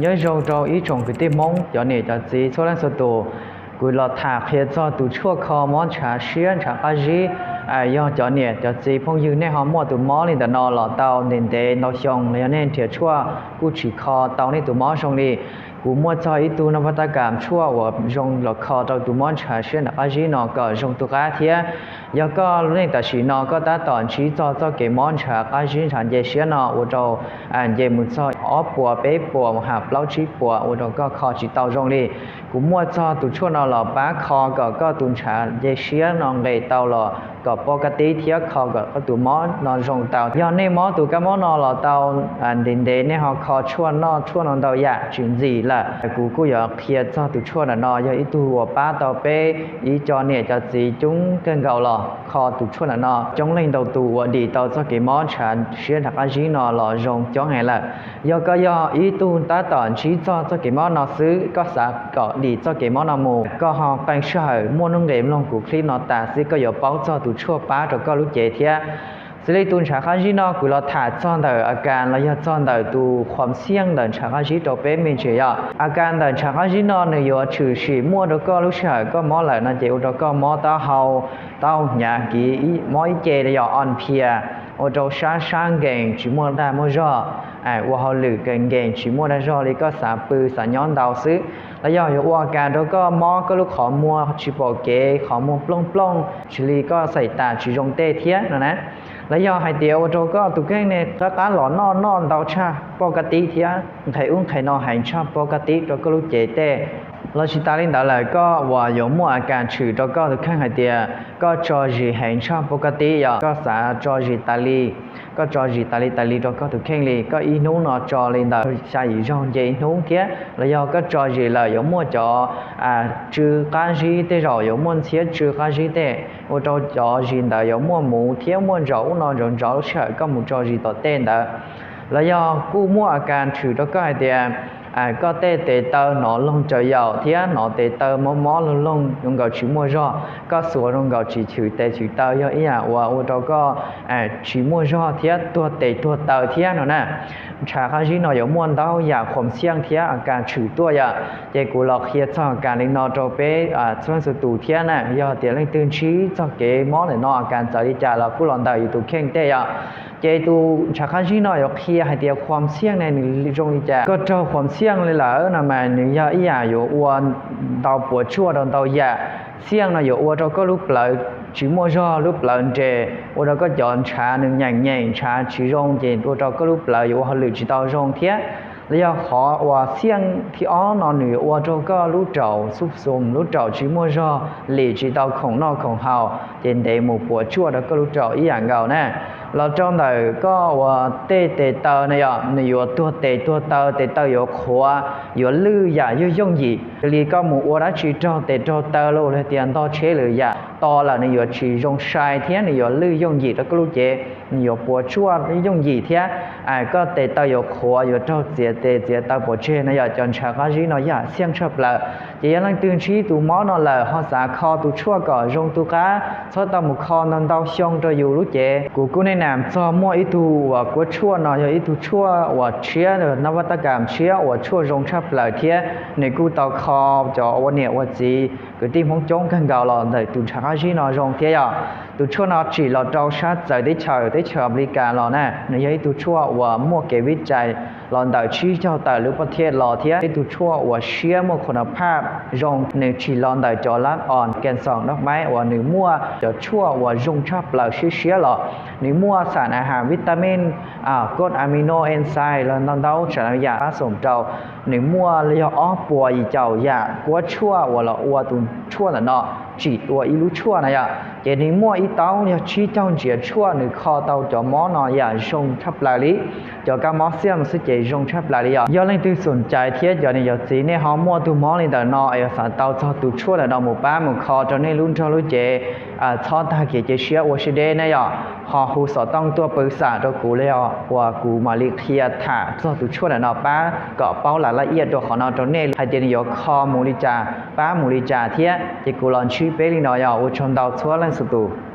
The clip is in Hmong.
Nyob zoo rau ib tsoom kwv tij Hmoob cov niam cov txiv txhua leej txhua tus, kuv los tham qhia txog tus tshuaj kho mob ntshav siab ntshav qab zib. Yog cov niam cov txiv phooj ywg nej ho muaj tus mob li ntawm no los tau ntev ntev ntau xyoo los yog nej nrhiav tshuaj kuj tsis kho tau nej tus mob zoo li, kuv muaj txog ib tug nab vaj tab kam tshuaj uas zoo los kho rau tus mob ntshav siab ntshav qab zib no kom zoo tu qab thiab. Yog koj leej tam sim no koj tab tom ntsib txog txoj kev mob ntshav qab zib ntshav nce siab no ua rau nce mus txog ob puas peb puas mus ham plaub tsib puas ua rau koj kho tsis tau zoo li, kuv muaj txog tus tshuaj no los pab kho kom koj tus ntshav nce siab no nqes tau los kom pov ka tib thiab kho kom koj tus mob no zoo tau. Yog nej mob tus kab mob no los tau ntev ntev nej ho kho tshuaj noj tshuaj no ntau yam tsis ntxim lawm, kuv kuj yuav qhia txog tus tshuaj ntawm no yog ib tug uas pab tau peb ib co niam co txiv coob kawg nkaus los kho tus tshuaj ntawm no coob leej ntau tus uas dim tau txoj kev mob ntshav siab ntshav qab zib no los zoo coob heev lawm. Yog koj yog ib tug tab tom ntsib txog txoj kev mob no xwb, koj xav kom dim txoj kev mob no mus, koj ho qee sij hawm muaj hnub nqes mloog kuv clip no tas xwb koj yuav paub txog tus tshuaj pab rau koj lub cev thiab. Xws li tus ntshav qab zib no kuv los tham txog ntawm a kas los yog txog ntawm tus khuam xiaj ntawm ntshav qab zib rau peb me ntsis yom. A kas ntawm ntshav qab zib no nws yuav tshwm sim muaj rau koj lub sij hawm koj mob lawm no ces ua rau koj mob taub hau, taub hnyav kiv, mob ib ce yog o nphias, ua rau sab sab nkees tsis muaj dag muaj zog, ua hauj lwm nkees nkees tsis muaj dag zog li, koj xav pw xav nyob ntau xwb. Los yog yuav ua a kas rau koj mob koj lub qhov muag tsis pom kev, qhov muag plooj plooj, xws li koj xaim tas tsis zoo tej thiab no na. Los yog hais tias ua rau koj tus kheej ne qab qab los noj noj ntau tshaj pov ka tib thiab nqhis ub nqhis no heev tshaj pov ka tib rau koj lub cev tej. Los tsis tas li ntawd lawm, koj uas yuav muaj a kas tshwm rau koj tus kheej hais tias koj tso zis heev tshaj pov ka tib, yog koj xav tso zis tas li, koj tso zis tas li tas li rau koj tus kheej li, koj ib hnub no tso li ntawm xya yim zaug nce ib hnub thiab. Los yog koj tso zis lawm yuav muaj cov tsw qab zib, tej zaum yuav muaj ntxhiab tsw qab zib tej, ua rau cov zis ntawd yuav muaj muv thiab muaj ntsaum ub no ntsaum ntsaum lub sij hawm koj mus tso zis tom tej ntawd. Los yog kuj muaj a kas tshwm rau koj hais tias koj tej tes taw hnov loog caum yaum thiab hnov tes taw mob mob loog loog zoo nkaus tsis muaj zog, koj xuas zoo nkaus tsis chwm tes chwm taw, yog ib yam uas ua rau koj tsis muaj zog thiab tuag tes tuag taw thiab no na. Ntshav qab zib no yuav muaj ntau yam khuam xiaj thiab a kas tshwm tuaj yom. Ces kuv los qhia txog a kas li no rau peb txhua leej txhua tus thiab na, yog tias leej twg ntsib txog kev mob ntawm no a kas txawv li cas los kuj los ntawm yus tus kheej tej yom. Ces tus ntshav qab zib no yuav qhia hais tias khuam xiaj ne nws zoo li cas. Koj raug khuam xiaj li lawm no mas nws yog ib yam yuav ua ntau puas tsuaj rau ntau yam. Xiaj no yuav ua rau koj lub plawv tsis muaj zog, lub plawv nres, ua rau koj cov ntshav nws nyeem nyeem ntshav tsis zoo ces ua rau koj lub plawv yuav ua hauj lwm tsis tau zoo thiab. Los yog qhov uas xiaj thib ob no nws yuav ua rau koj lub raum xub xum, lub raum tsis muaj zog, lim tsis tau khoom noj khoom haus ces ntev mus puas tsuaj rau koj lub raum ib yam nkaus na. Los rau ntawm koj uas tej tes taw na yom, nws yuav tuag tes tuag taw, tes taw yuav qhuav, yuav lwj yam yooj yooj yim. Xws li koj mus ua dab tsi raug tes raug taw los hais tias nto tsheb lwm yam to lawm nws yuav tsis zoo sai thiab nws yuav lwj yooj yim rau koj lub cev, nws yuav puas tsuaj yooj yim thiab koj tes taw yuav qhuav, yuav raug txiav tes txiav taw pov tseg no yom. Cov ntshav qab zib no yam xiaj tshaj plaws. Ces yog leej twg ntsib tus mob no lawm ho xav kho tus tshuaj kom zoo tu qab, txhob tau mus kho ntau ntau xyoo rau yus lub cev. Kuv kuj nej nam txog muaj ib tug uas kuab tshuaj no yog ib tug tshuaj uas tshiab, nab vaj tab kam tshiab uas tshuaj zoo tshaj plaws thiab nws kuj tau kho cov ua niam ua txiv kwv tij Hmoob coob kawg nkaus los ntawm tus ntshav qab zib no zoo thiab yom. Tus tshuaj no tsim los rau sab txawv teb chaws, teb chaws Amelikas los na, nws yog ib tug tshuaj uas muaj kev vij cais los ntawm tsib caug tawm lub pob thej los thiab ib tug tshuaj uas siab muaj khun nab phaj zoo, nws tsim los ntawm cov lab os kas xoos dab maib uas nws muaj cov tshuaj uas zoo tshaj plaws siab siab los nws muaj xam a has vitamin, kod amino enzyme los ntau ntau tsav yam pab xoom rau. Nws muaj yog ob puas yim caum yam kuab tshuaj uas los ua tus tshuaj ntawm no tsim dua ib lub tshuaj na yom. Ces nws muaj ib taub yog tsib caug ntsiav tshuaj nws kho tau cov mob no yam zoo tshaj plaws li. Cov kab mob xiaj xwb ces zoo tshaj plaws li yom. Yog leej twg xom cai thiab cov niam cov txiv nej ho muaj tus mob li ntawm no es xav tau txog tus tshuaj ntawm no mus pab mus kho rau nej lub nrog lub cev, txhob tag kev cia siab ua siab deb na yom. Ho hu xov tooj tuaj pw xam rau kuv li os uas kuv mam li qhia tham txog tus tshuaj ntawm no pab kom paub lam laj iaj rau qhov no rau nej hais tias nws yuav kho mus li cas pab mus li cas thiab. Ces kuv los ntsib peb li no yog ua tsaug ntau txhua leej txhua tus.